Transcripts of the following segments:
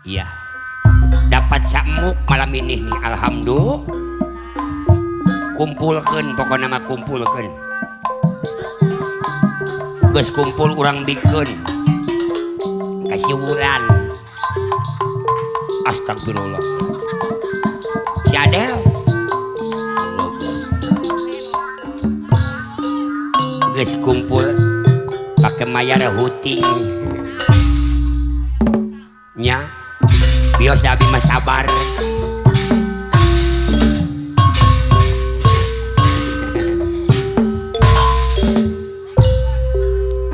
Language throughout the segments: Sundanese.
Iya. Dapat samuk malam ini nih, alhamdulillah. Kumpulkeun pokona mah kumpulkeun. Geus kumpul urang bikeun. Kasiwuran. Astagfirullah. Si Adel. Geus kumpul pake mayar huting. Nya. Bios da abi mah sabar.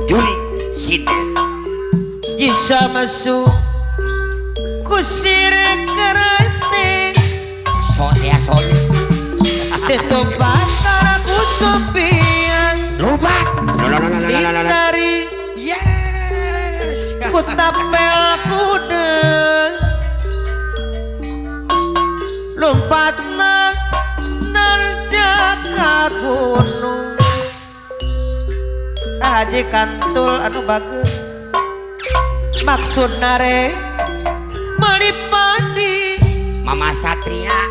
Juri sinden. Jisa masuk kusir kerete So ya so. Ditumpahkan aku sopian. Lupa. Ditari. Yes. Ku tapel kuda. Lompat nerjak ka gunung. Haji kantul anu bagus. Maksud nare meuli padi. Mama Satria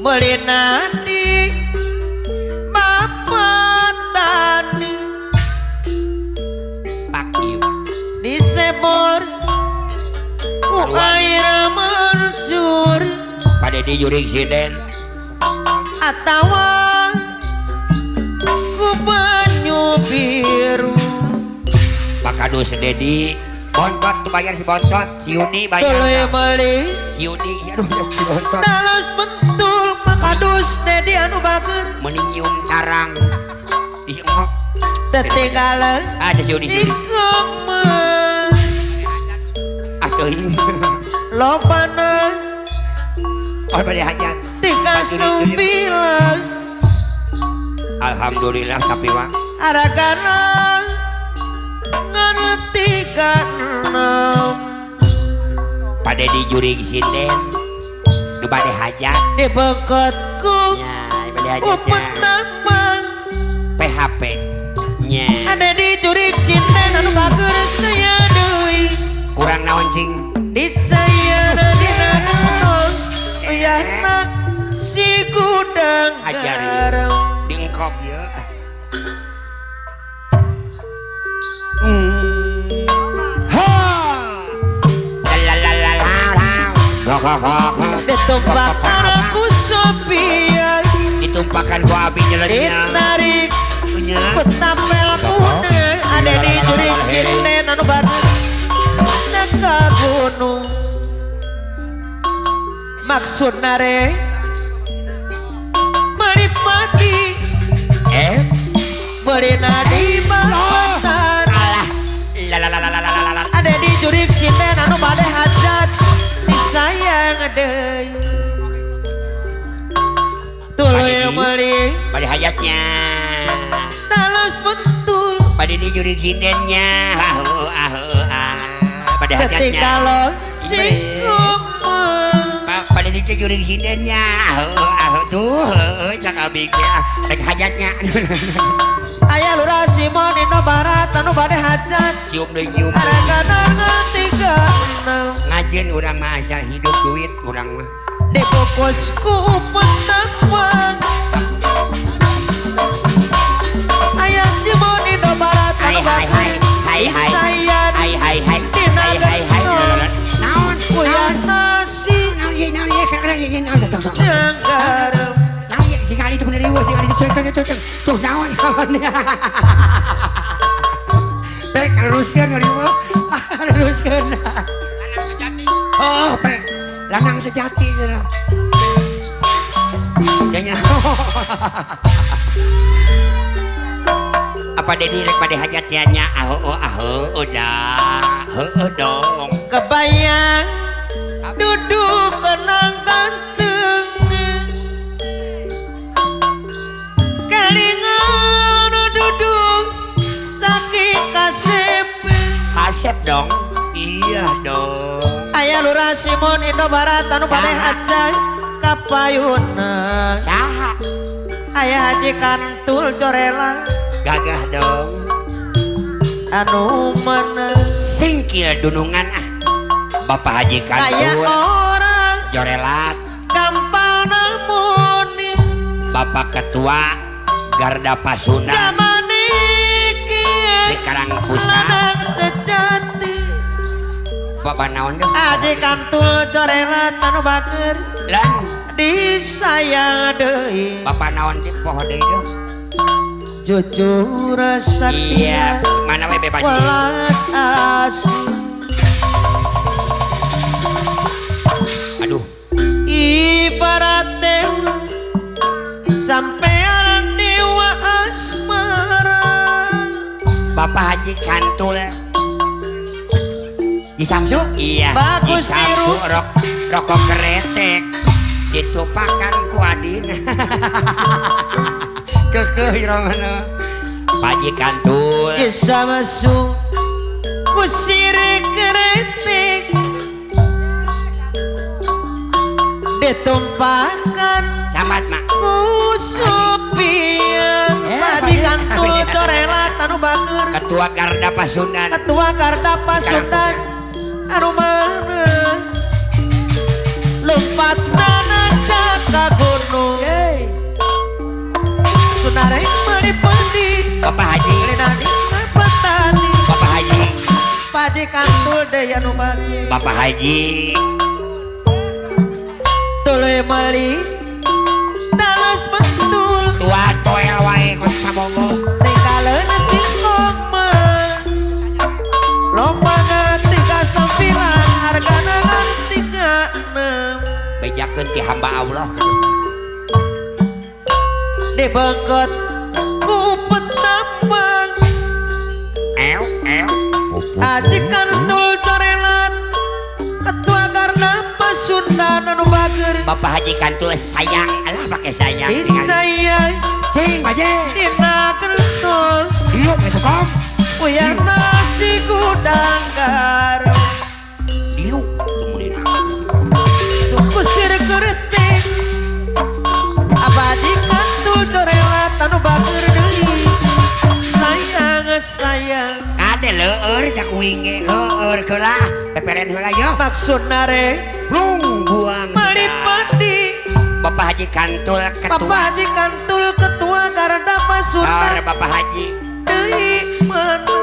meuli nadi Bapak tani. Pak ieu disebor ku air mancur. Pada di jurig sinden atawa ku banyu biru. Pak Kadus Dedi bontot tuh bayar si bontot, si Yudi bayar. Tuluy meuli si Yudi, aduh si bontot. Talos bentul Pak Kadus Dedi anu bager. Meuni nyium tarang di engok. Tetinggalan. Ada si Yudi, si Yudi. Ah teuing. Lobana. Oh bade hajat. 39. Alhamdulillah tapi wak. Aragana ngan 36. Pada di jurig sinden nu bade hajat di bengkotku nya bade hajatnya upetama PHP nya ada di jurig sinden anu bager saya deui kurang naon cing dicayana dina uyahna si gudang garam di engkop ya. Ditumpakan aku Sophia, ditumpakan ku abi nyelenya, ditarik petapel kuning, ada di jurig sinden anu baru neka gunung. Maksud nare meuli padi, meuli nadi batan. Ada di jurig sinden anu bade hajat. Sayang deui tuluy meuli bade hajatnya talos betul bade di jurig sindennya ahu ahu ah bade hajatnya ketika bade di jurig sindennya ahu ahu tuh cak abi ge rek hajatnya. Aya Lurah Simon Indo Barat anu bade hajat cium deui nyium aragana 36 ngajen urang mah asal hidup duit urang mah difokus ku petapang. Aya Simon Indo Barat anu hai hai hai hai hai hai hai hai hai hai naon kuya nasi naon ieu naon ieu kana ieu naon sok sok garam naon ieu tingali itu bener riweuh tingali itu tuh tuh naon pek teruskeun riweuh teruskeun lanang sejati. Oh pek lanang sejati cenah nya. Apa Dedi rek bade hajatnya nya aho aho udah heueuh dong kebayang duduk kenang ganteng kelingan duduk saking kasep kasep dong iya dong. Aya Lurah Simon Indo Barat anu bade hajat kapayuna saha aya Haji Kantul Jorela gagah dong anu mana singkil dunungan ah Bapak Haji Kaya Kantul orang Jorelat gampang nemuni Bapak Ketua Garda Pasundan zaman iki Cikarang Pusat lanang sejati Bapak naon deh Haji Kantul Jorelat anu bager lan disayang deui Bapak naon deh poho deui deh jujur iya setia mana we bebas welas asih aduh ibarat dewa sampean dewa asmara Bapak Haji Kantul Ji Samsu iya Bagus Ji Samsu biru. Rokok keretek ditupakan ku adina kekeh irongana Pak Haji Kantul Ji Samsu ku sirik keretek ditumpahkan sambat mak ku supiang Eh, Pak Haji Kantul Jorelat anu bager Ketua Garda Pasundan Ketua Garda Pasundan anu mana lompat tanah ka gunung Sunareng meuli pendi Bapak Haji Renani petani Bapak Haji Pak Haji Kantul deui anu bager Bapak Haji tuluy meuli tales betul tua toel wae geus kabogoh tingkaleun singkong mah lompana 39 hargana ngan 36 bejakeun ti hamba Allah gitu. Dibengket ku petambang Ew ew Haji Kantul Jorelat Ketua Garda Pasundan anu bager Bapak Haji Kantul sayang alah pakai sayang Dicaya sing baje dina kentul diuk itu kom Uyang nasi gudang garam diuk tumulina Suku sir keretik Abadi Kantul Jorelat anu bager deui Sayang sayang kade leueur sakuing ge leueur keula peperen heula yo maksudna re plung buang meuli padi Bapak Haji Kantul ketua Bapak Haji Kantul Ketua Garda Pasundan Or, Bapak Haji deui mana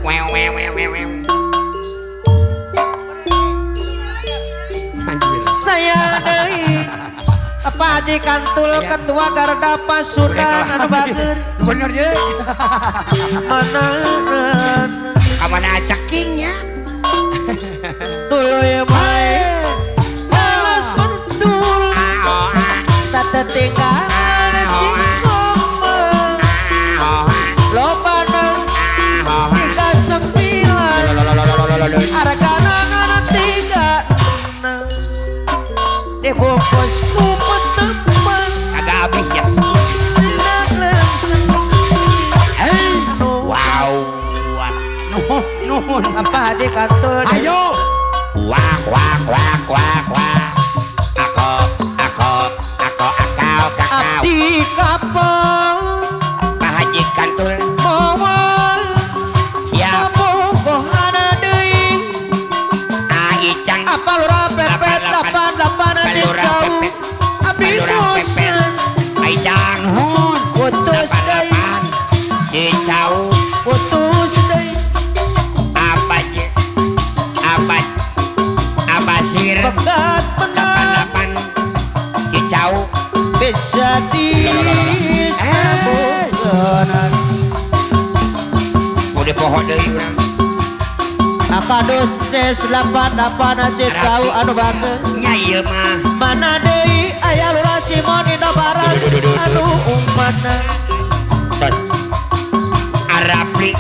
wew wew wew wew wew anjir saya deui Bapak Haji Kantul Ketua Garda Pasundan anu bager bener je mana kamana cekingnya tuluy bae balas betul ah oh ah tak tertinggalan singkong mah ah oh ah lobana ah oh ah 39 hargana ngan 36 dibungkus ku petembang kagak habis ya wow nuhun nuhun Bapak Haji Kantul ayo wah wah wah wah wah aku aku aku akau kakau abdi kapal Pak Haji Kantul moal siap kabogohana deui Aicang apa lurah pepet 88 Lurah jauh pepet. abdi Lurah pepet. bosan Aicang nuhun putus deui 88 Cicau putus deui apa je apa Abasir pegat menang 88 Cicau bisa disambungkeun udah pohon deui urang Akadus ces 88 Cicau anu bager nya ieu mah mana deui aya lurah Simon Indo Barat anu umpana Tos. Arapli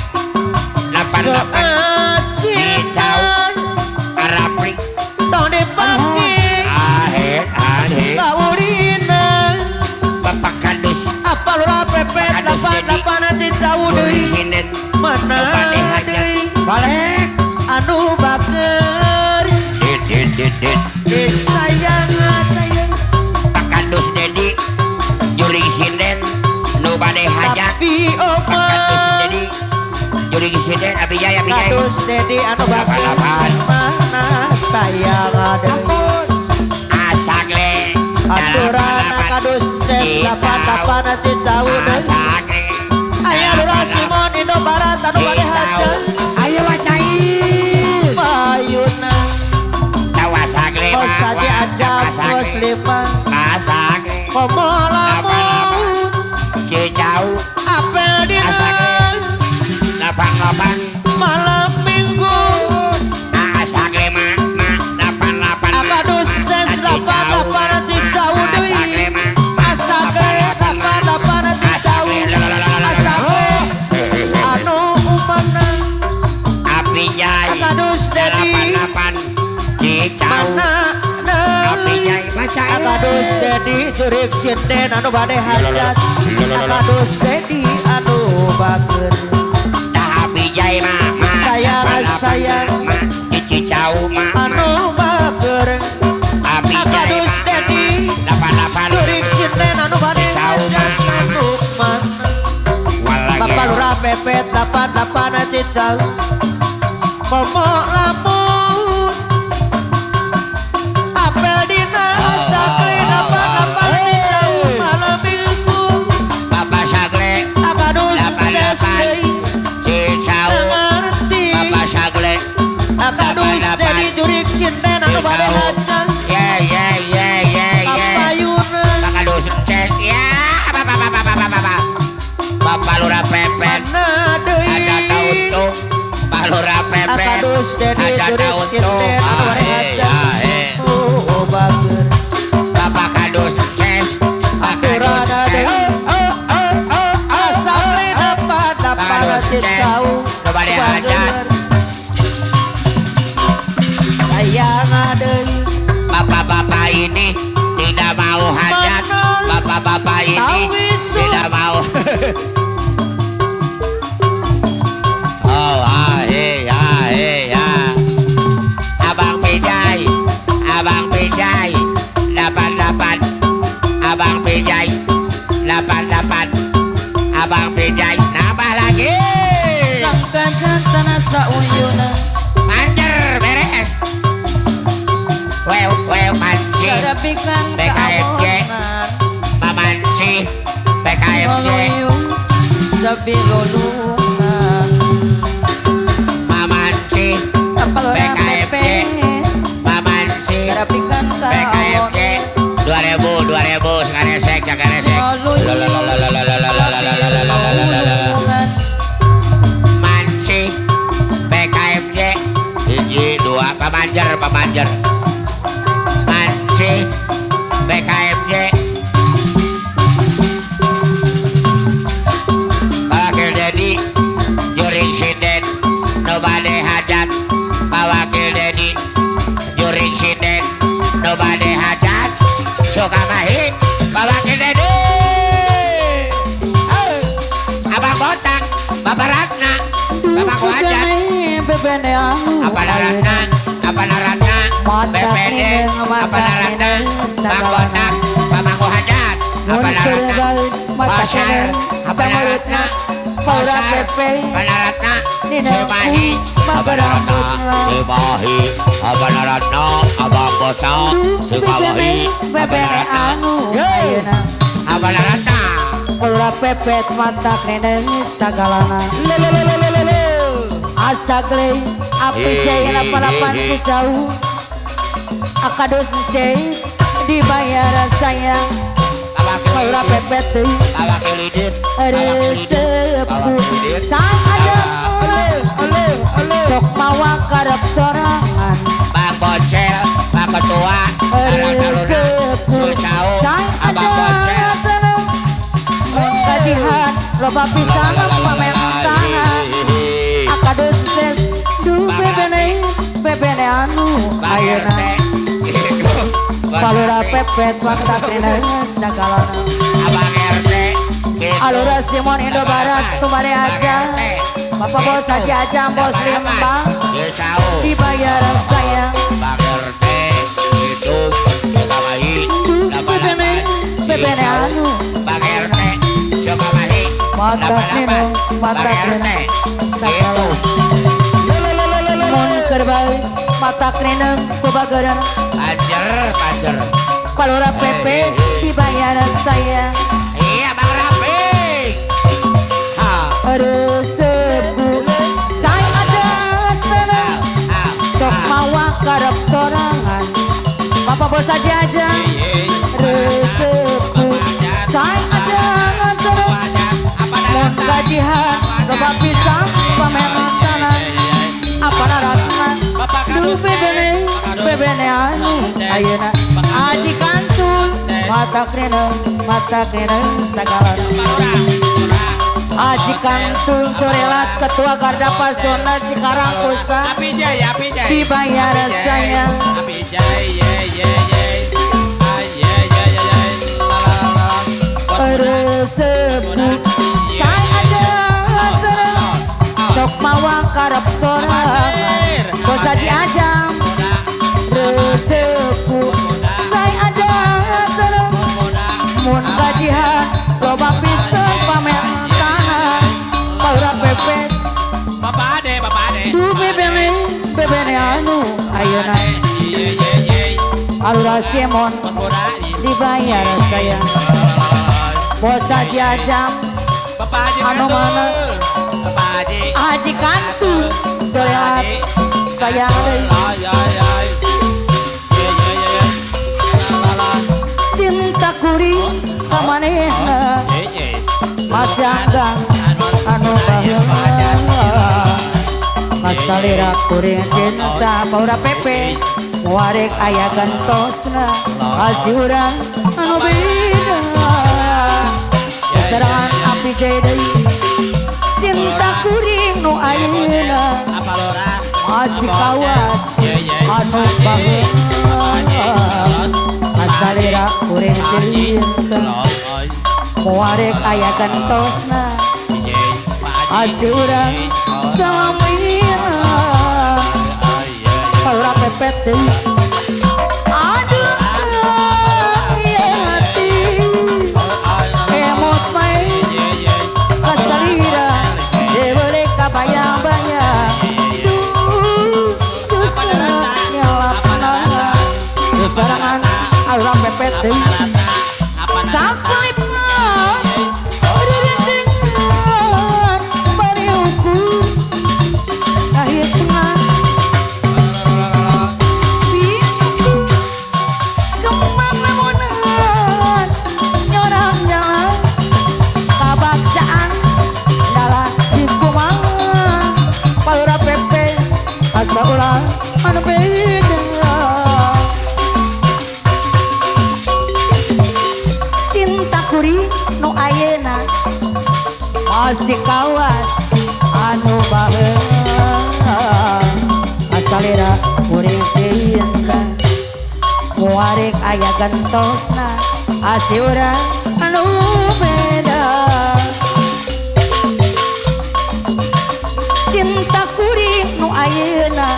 88 soal cinta Arapli tong dipake ahe ahe kaurina Bapak Kadus apa lurah pepet Kadus 88 Cicau deui sinden mana Bade hajat deui balik anu bager dit dit dit dit disayang sayang Pak Kadus Dedi juring sinden nu bade hajat tapi Pak Kadus oma Dedi juring sinden abi jaya abi jaya Kadus Dedi anu bager 88. mana 88 Cicau deui. Aya Lurah Simon Indo Barat anu bade hajat. Ayo bacain. Payuna. Bos Haji Ajam bos lima. Komo lamun. Cicau. Apel dina. 88. Malam Minggu. Asak lima ma 88. Akadus ces 88 Cicau deui. Asak 88 Cicau. Asak anu umana. Api jai. Akadus Dedi. 88 Cicau. Mana Api jai baca. Akadus Dedi jurik sinden anu bade hajat. Akadus Dedi anu bager. Api jai ma ma. Sayang sayang. Cicau ma anu bager. Api jai Akadus Dedi 88 jurik sinden anu bade hajat anu mana. Bapak Lurah Pepet 88 Cicau. Komo lamun. Apel dina asakle 88 Cicau malam Minggu. Bapak Sagle Akadus Des deui Cicau. Ngerti. Bapak Sagle Akadus Dedi jurik sinden anu bade hajat. Ye ye ye ye ye. Kapayuna. Akadus Des ya apa apa apa apa apa. Bapak Lurah Pepet ada tauntung. Pak Lurah Pepet Akadus Dedi ada jurik tauntung. sinden anu bade hajat. Oh bager. Bapak Kadus Ces Pak Kadus Ces Asale 88 Cicau bade hajat. Sayang deui. Bapak-bapak ini tidak mau hajat. Bapak-bapak ini tidak mau. Oh ah he ah he ah. Abang Pijai, Abang Pijai 88. Abang Pijai 88. Abang Pijai nambah lagi. Manjer beres. Wew wew mancing BKFJ Pamanci BKFJ Pamanci BKFJ Pamanci BKFJ 2000 2000 sekaresek cakaresek. Manci BKFJ 1 2 pamanjer pamanjer Manci BKFJ Pak Wakil Dedi juring sinden nu bade hajat. Pak Wakil Dedi juring sinden nu bade hajat. Sukamahi Pak Wakil Dedi. Abang Botak Bapak Ratna Bapak Wajat apa Ratna apa Ratna BPD apa Ratna Bang Botak Bapak Hajat apa Ratna Pasar apa Ratna Pasar apa Ratna Sumahi apa Ratna Sumahi apa Ratna Abang Botak Sukamahi apa Ratna apa Ratna Lurah Pepet mantak neneng sagalana. Asagle api jai 88 Cicau. Akadus Ces dibayar sayang. Lurah Pepet deui resepu sang ada sok mawa karep sorangan. Bang Bocel Pak Ketua Karang Taruna Cicau Abang Bocel kajihan loba pisan pamentahan. Akadus Ces du bebene bebene anu ayeuna. Palura Pepet waktu neneng sagalana. Abang RT Alura Simon Indo Barat tumare aja. Bapak Bos Haji Ajam Bos Lembang dibayar sayang. Bang RT itu Sukamahi bebene bebene anu. Bang RT Sukamahi mata neneng mata neneng gitu. Mun keur bae mata neneng kubageran. Panjer panjer. Palura Pepe dibayar sayang. Resepku saya ada tenang sok mawa karep sorangan. Bapak Bos Haji aja resepku saya ada tenang mun gajihan loba pisan pamemantanan apa naratna duh bebene bebene anu ayeuna aji kantul mata kena sagala aji kantul corelat ketua Garda Pasona Cikarang Pusat dibayar saya. Resepku saya ada sok mawa karep sorangan Bos Haji Ajam resepku saya ada mun gajihan loba pisan pamentahan paura pepet Bapak Ade du bebene bebene anu ayeuna alura Simon dibayar saya. Bos Haji Ajam Bapak Haji anu mana Bapak Haji Haji kantu corelat sayang deui cinta kuring ka manehna masih anggang anu baheula kasalira kuring cinta paura pepe muarek aya gantosna kasih urang anu beda serangan api deui cinta kuring nu ayeuna masih kawas anu baheula kasalira kuring cinta muarek aya gantosna asih urang salamina paura pepet deui aduh ieu hati emot mae kasalira deuleuh kabayang-bayang duh susah nyelapna sarangan alura pepet deui sakalipna ririntingan bari ukur kahitungan pinuku kemana-mana nyorang jalan kabacaan dalah di kumaha palura pepe asa ulah anu beda cinta kuring nu ayeuna masih kawas anu baheula asalira kuring cinta muarek aya gantosna asih urang anu beda cinta kuring nu ayeuna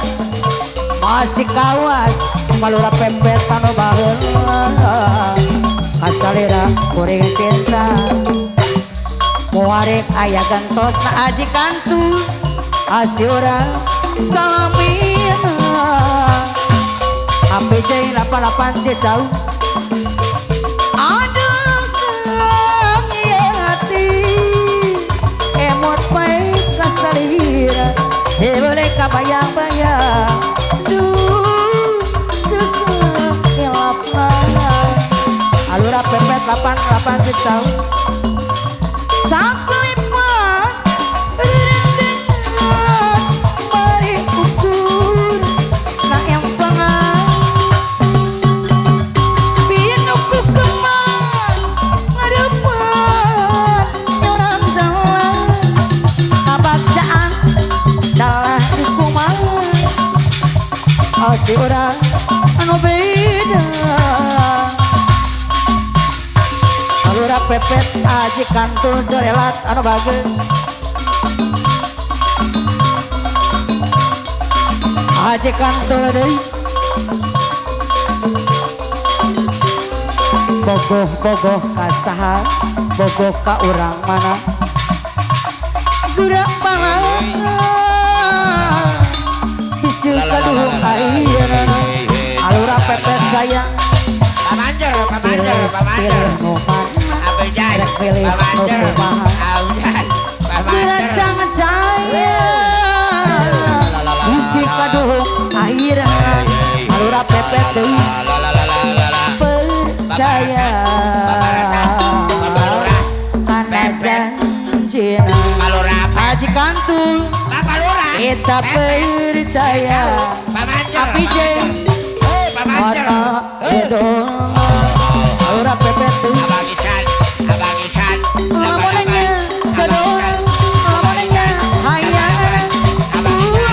masih kawas palura pepet anu baheula kasalira kuring cinta muarek aya gantosna aji kantu asih urang salamina APJ 88 Cicau aduh kang ieu hati emot bae kasalira heuleuh kabayang-bayang duh susah nyelapna alura pepet 88 Cicau saklipat ririntingan bari ukur na empangan pinuku kemang ngarepan nyorang jalan kabacaan dalah di kumaha asih urang anu beda alura pepet aji kantul jorelat anu bagus aji kantul deui bogoh-bogoh ka saha bogoh ka urang mana gerak banget bisi kaduhung ayeuna alura pepet sayang Pamanjer, pamanjer, pamanjer. Pilih Pamanjer, pamanjer, pamanjer. Lurah Pepet deui percaya kana janjina. Haji Kantul kita percaya. Api Jeng ana jodoh. Lurah Pepet deui Abang Ican, Abang Ican, lamunnya jodoh, lamunnya hayang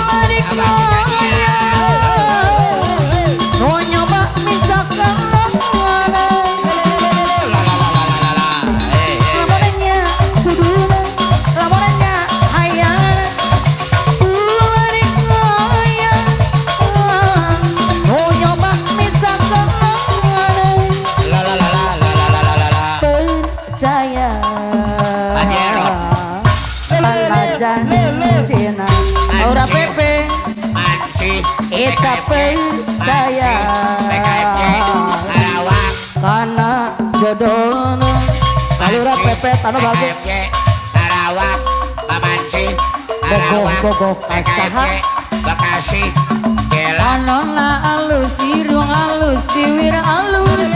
balik moya nu nyoba misalkan lamunnya kuduna, lamunnya hayang balik moya nu nyoba misalkan percaya kana janjina. Ora Pepe eta percaya kana jodohna. Lurah Pepet anu bagus. Karawang, Pamanci, Karawang, Bogoh kasaha Bekasi, Gelang, Anona alus, irung alus, biwir alus,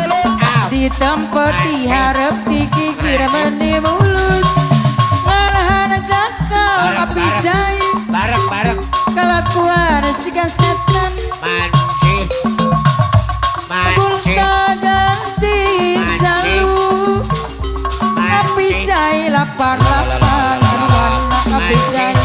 ditempe diharep dikikir meni mulus, ngalahan jakal api jai, bareng bareng, kelakuan siga setan, Manci, Manci, gonta ganti jalu, api jai 88 api jai.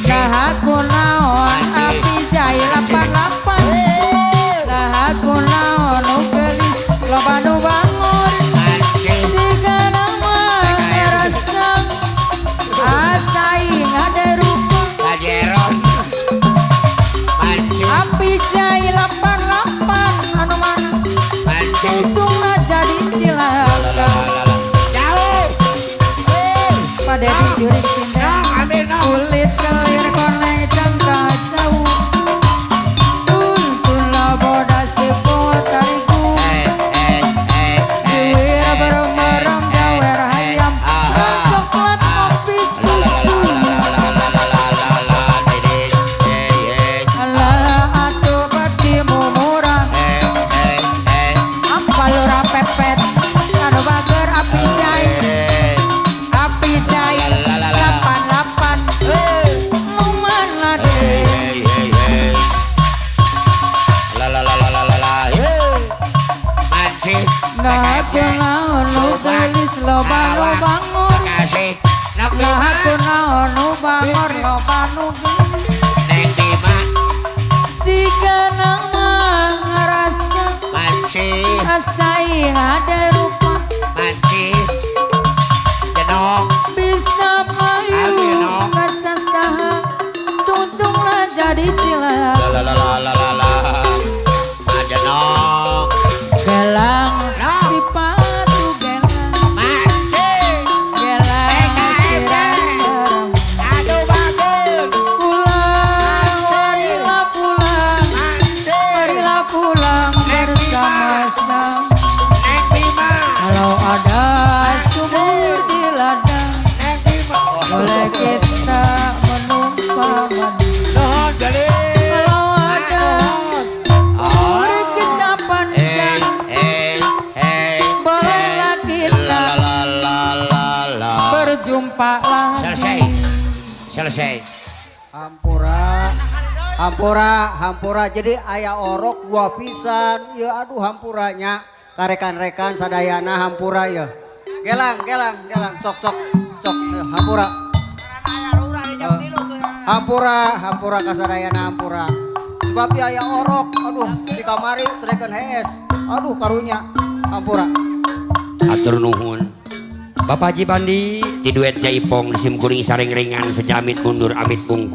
Nah aku naon api jai 88, nah aku naon nu geulis loba nu bangun, tiga nama ngerasa asaing ada rupa, api jai 88 anu mana untungna jadi cilaka. Pada di jurik sinden kulit kelir koneng cangka jauh, tuntun bodas di tariku, biwir merem-merem gawer hayam, coklat kopi susu, alah atuh bati murah, apa Lurah Pepet anu bager api jai, api jai 88 luman lade. Nah aku naon nu geulis loba nu bangun, nah aku naon nu bangor loba nu geulis, siga nama ngarasa asaing ada rupa, bisa mayu rasa saha, tuntunglah jadi cilaka. Gelang si patu gelang, gelang sirang pulang, marilah pulang, marilah pulang bersama-sama. Kalau ada sumur di ladang, boleh kita menumpang mandi. Kalau ada umur kita panjang, bolehlah kita berjumpa lagi. Selesai, selesai. Hampura, hampura, hampura. Jadi aya orok dua pisan. Ya aduh hampuranya. Karekan-rekan sadayana hampura ya. Gelang, gelang, gelang. Sok, sok, sok. Hampura. Hampura, hampura kasadayana hampura. Sebab ya aya orok, aduh di kamari trekeun hees. Aduh karunya hampura. Atur nuhun. Bapak Haji Bandi di duet Jaipong di sim kuring saring ringan sejamit mundur amit bungkur.